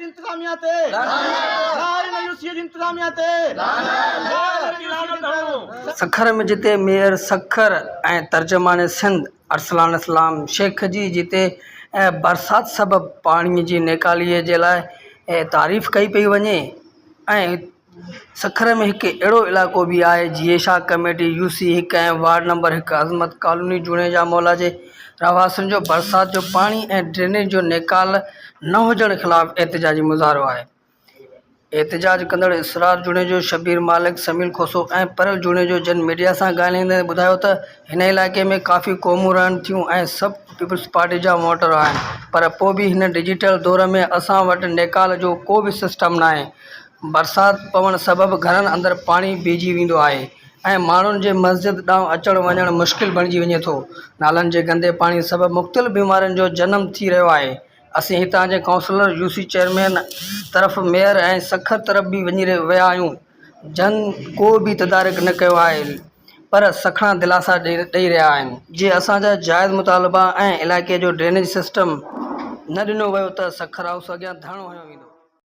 انتظاميا تي انتظاميا تي سکر ۾ جتي ميئر سکر ۽ ترجمان سنڌ ارسلان اسلام شيخ جي جتي برسات سبب پاڻي جي نيڪالي جي لاء تعريف ڪئي پئي وڃي ۽ سکر ۾ هڪ اهڙو علائقو به آهي جيئي شاهه ڪميٽي يو سي هڪ ۽ وارڊ نمبر هڪ عظمت ڪالوني جوڻيجا مولا جي رهواسين جو برسات جو پاڻي ۽ ڊرينيج جو نيڪال نه هجڻ خلاف احتجاجي مظاهرو آهي. احتجاج ڪندڙ اسرار جوڻيجو، شبير مالڪ، سميل کوسو ۽ پرل جوڻيجو جن ميڊيا سان ڳالهائيندي ٻڌايو ته هن علائقي ۾ ڪافي قومون رهن ٿيون ۽ سڀ پيپلز پارٽي جا ووٽر آهن پر پوء به هن ڊجيٽل دور ۾ اسان وٽ نيڪال جو ڪو به سسٽم ناهي برسات پوڻ سبب گهرن اندر پاڻي بيهجي ويندو آهي ۽ ماڻهن جي مسجد ڏانهن اچڻ وڃڻ مشڪل بڻجي وڃي ٿو. نالن جي گندي پاڻي سبب مختلف بيمارين جو جنم ٿي رهيو آهي. اسين هتان جي ڪائونسلر، يوسي چيئرمين طرف ميئر ۽ سکر طرف به وڃي ويا آهيون جن ڪو به تدارڪ نه ڪيو آهي پر سکڻا دلاسا ڏئي رهيا آهن. جي اسان جا جائز مطالبا ۽ علائقي جو ڊرينيج سسٽم نه ڏنو ويو ته سکر هائوس اڳيان ڌرڻو هنيو ويندو.